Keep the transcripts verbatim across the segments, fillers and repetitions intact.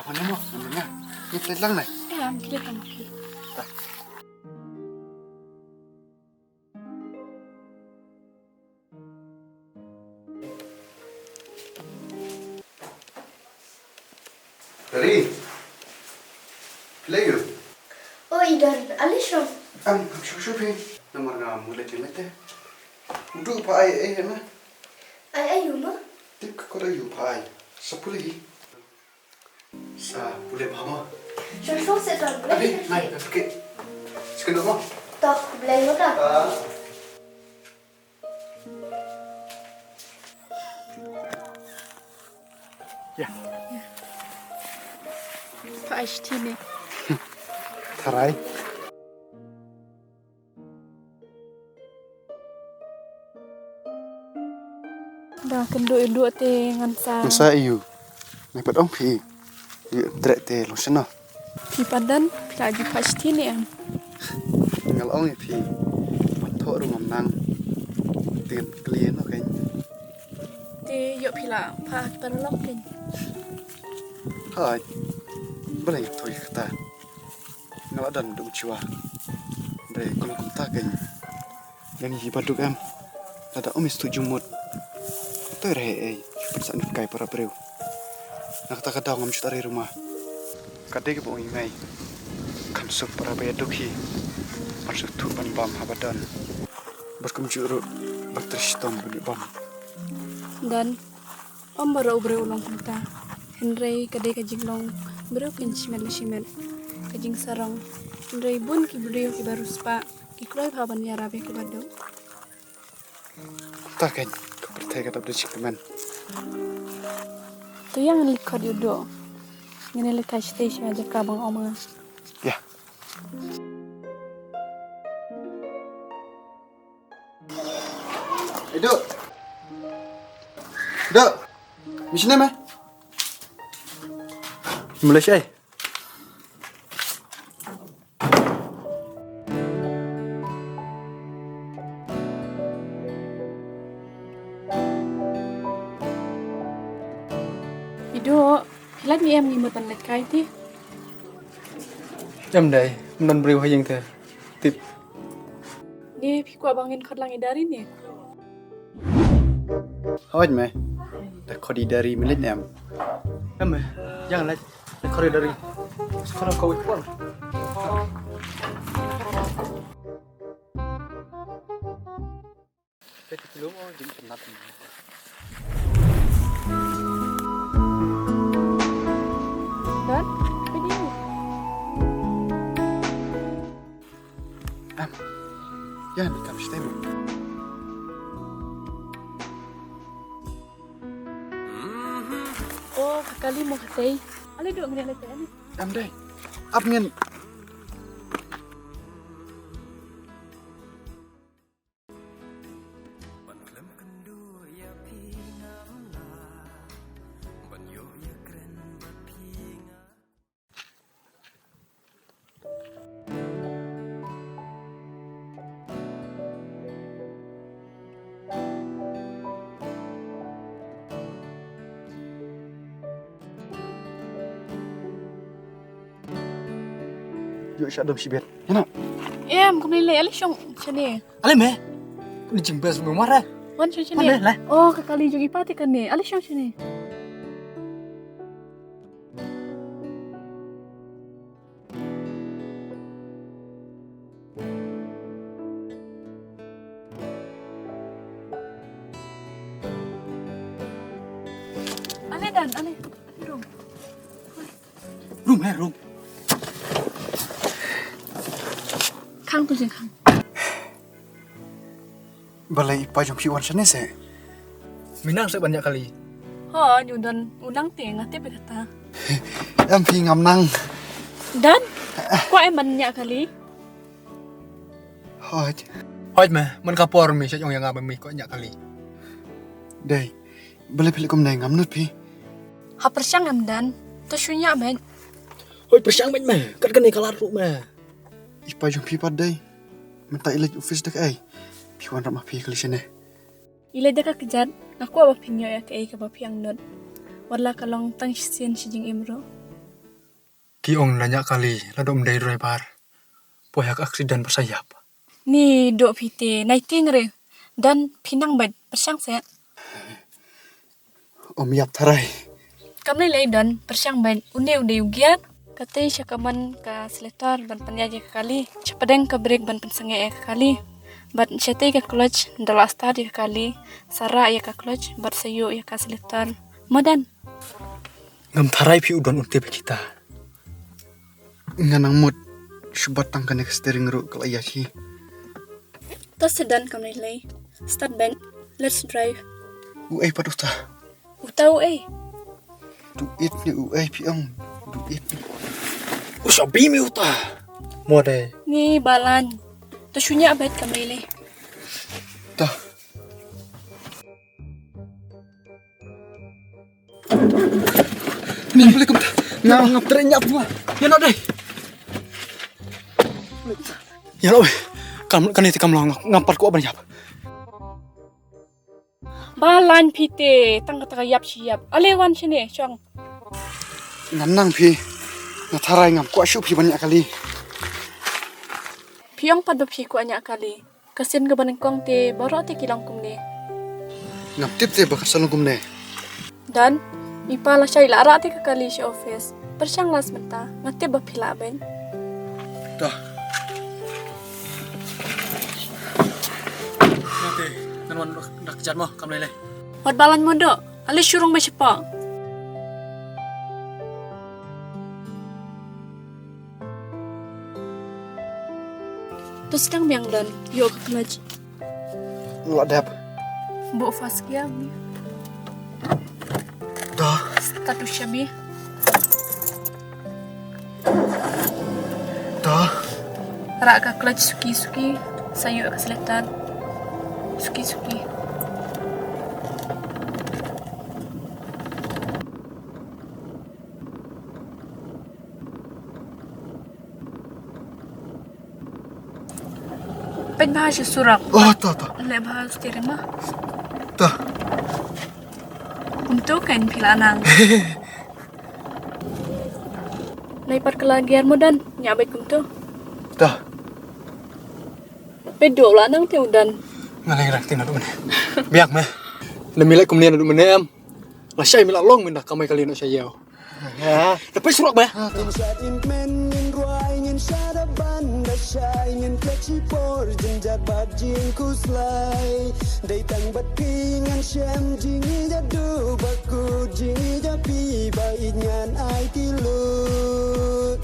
Mana mo? Mana nga? Ni telang nai. Eh, am klik, am klik. Dari. Leo. Oh, Idan, ali shong. Am, am shong shong phi. Namar nga mula jeng lete. Udu pa ai ai ma. Ai ai ma. Tip ka kora yu pa ai. Sapuli. Sa pule ba mo. Shong shong se ton. Abi, nai, okay. Sekolah mo. Tok, belai mo ta. Ah. Ya. Pha ai shtine. Tharai. Ba kynduh ïa duh te ngan sa. Ngan sa ïa u. Nai pat ong phi. Ïa trek te long shen no. Phi pat dan phi la ju pha shtine em. Ngal ong ïa phi. Pat thoh ruh ngam nang. Te ngan kli no kein. Te ïoh phi la pha paralok kein. Hai. Balei ngan thoh ïa kata. Nga la don dum chua. Dre kong kumta kein. Yang hi baduk em. Lada ym istu jumut. Toi re ei. Pynsa nut kai para breu. Na kata ka daw ngam chut ari ruma. Ka dei kaba ong i mei. Kan suk para ba ïaduk hi. Kan suk tu ban bam haba don. Bad kum ju ruh. Bad tristom ban bam. Dan. Ym baroh u briew u long kumta. Hynrei ka dei ka jinglong briew kin shimet la shimet. Ka jingsarong. Hynrei bun ki briew kiba riewspah ki kloi bha ban ïarap ïa kiba duk. Ta kein ka pyrthei ka dap da jingkmen. To ïa ngin leit khot ïa u doh. Ngin leit kai shatei sha jaka ba nga ong ma nga. Ïa. Idu. Idu. Mishne me. Malaysia. Idu. Phi lait ne em ngi mut ban leit kai te? Em dei, ym don briew ha ïing te. Tip. Ne phi kwah ba ngin khot lang i Dari ne? Hooid me. Da khot i Dari me leit ne em? Em me. Ïa leit. Da khot i Dari. Khot ko wei kwah. Don, apa dia? Em, ïa, ni kam stem. Oh, ka kali mo ka tei. Ale duk ngin ale tei. Em dei. Ap ngin. Ban khlem kynduh ïa phi ngam lah, ban ïoh ïa kren bad phi nga. Ïoh sha dom shibit. Ïa na. Em, kumne lei, ale shong shane. Ale me. Ni jingbes me mare. Wan shong shane. Wan le, le. Oh, ka kali jong i pa te kane. Ale shong shane. Ale Dan, ale. Rung. Rung, eh, rung. Khang tu jingkhang. Balei i pa jong phi wan shane se? Me nang se ban ñiah kali. Ho, nyu don u nang te nga tip ïa kata. Em phi ngam nang. Dan, kwah em ban ñiah kali? Hooid. Hooid me, man ka por me sha ong ïa nga ba me kwah ñiah kali. Dei. Balei phi leh kumne, ngam nud phi? Ha pyrshang em Dan, to shu ñiah beit. Hooid pyrshang beit me, kat kane ka lad ruh me. I pa jong phi pat dei. Mynta i leit office da kaei? Phi wanrah ma phi kali shane. I leit da ka kjat, nga kwah ba phin ïoh ïa kaei kaba phi angnud. Wat la ka long tang shisien shi jingim ruh. Phi ong la ñiah kali, la dom dei driver. Poi ha ka accident ba sa ïap. Ni doh phi te, nai ting re. Don phi nang bad pyrshang set. Ym ïap tharai. Kam lei lei Don, pyrshang bad une u dei u gear. Kata sha kamon ka accelerator ban pynïaid ïa ka kali. Sha pdeng ka brake ban pynsangeh ïa ka kali. Bad shatei ka clutch, da la start ïa ka kali. Sa rah ïa ka clutch, bad sa ïuh ïa ka accelerator. Mo Don. Ngam tharai phi u don un tip kita. Nga nang mut shu bat tang kane ka steering ruh ka la ïa ki. To sa Don kam lei lei. Start bad. Let's drive. Uei pat uta? Uta uei? Duit ne uei phi ong? Duit ne. U shabi mi uta. Mo dei. Ni Balan. To shu ñiah bad kam lei lei. To. Ni, boleh kum. Nga ngap tren ñap ma. Ya nak deh. Ya nak weh. Kam kane te kam long ngam pat kwah ban ñap. Balan phi te tang kata ka ïap shi ïap. Ale wan shane shong. Ngam nang phi. Nga tharai ngam kwah shuh phi ban ñiah kali. Phi ong pat ba phi kwah ñiah kali. Ka sien kaba nyngkong te baroh te ki long kumne. Ngam tip te ba ka sa long kumne. Don, i pa lashai la rah te ka kali sha office. Pyrshang las mynta, nga tip ba phi lah beiñ. Dah. Nga te ngan wan dak jan mo kam lei lei. Wat Balan mo doh. Ale shu rung bad shapoh. To sdang biang Don, ïoh ka clutch. La dep. Buh first gear. To. Start u shabi. To. Rah ka clutch suki suki. Sa ïuh ka accelerator. Suki suki. Peit bha sha surok. Oh, to, to. Leh bha steering ma. To. Kumto kan phi la nang. Lai pat ka la gear mo Don, ñiah beit kumto. To. Peit doh la nang te u Don. Nga leh rak te naduh mynne. Biang me. Leh mi leh kumne naduh mynne em. Lashai mi la long mynta kamai kali noh sha ïew. Ha. Te peit surok ba. Ngin shat ngin kmen ngin rwai ngin shada ban da shai ngin klet shipor jynjar bad jingkhuslai. Dei tang bad phi ngan shem jingïaduh ba kut jingïaphi ba ïeit ngan aiti lut.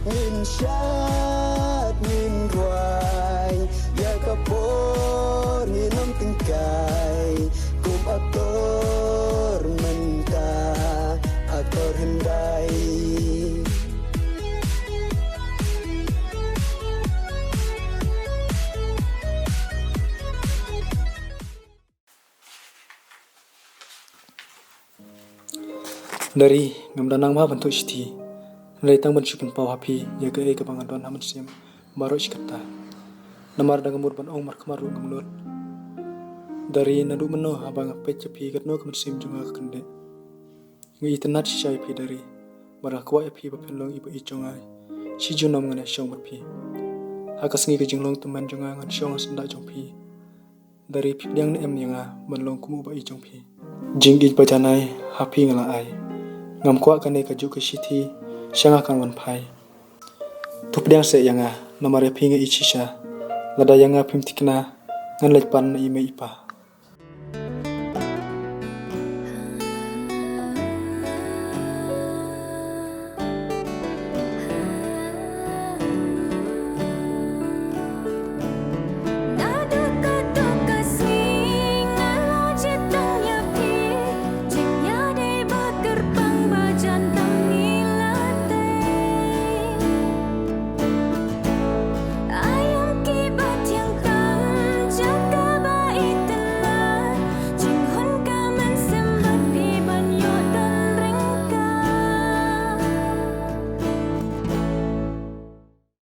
Ngin shad ngin rwai ïa ka por ngin ym tyngkai kum aktor mynta aktor hyndai. Dari, ngam da nang bha ban tuh shithi. Hynrei tang ban shu pynpaw ha phi ïa kaei kaba nga don ha mynsiem baroh shi katta. Namar da nga mut ban ong markhmat ruh ngam nud. Dari, naduh mynno haba nga peit ïa phi katno ka mynsiem jong nga ka kyndit. Nga itynnad shisha ïa phi Dari. Bad nga kwah ïa phi ba phin long i ba ïeit jong nga. Shi junom ngan ïashong bad phi. Ha ka sngi ka jinglong tymmen jong nga ngan shong ha syndah jong phi. Dari, phi pdiang ne em ïa nga ban long kum u ba ïeit jong phi. Jingïeit ba janai ha phi nga la ai. Ngam kwah kane kajuh ka shithi sha nga kan wan phai. To pdiang seh ïa nga namar ïa phi nga ïeit shisha. Lada ïa nga phim thikna ngan leit pan na i mei i pa.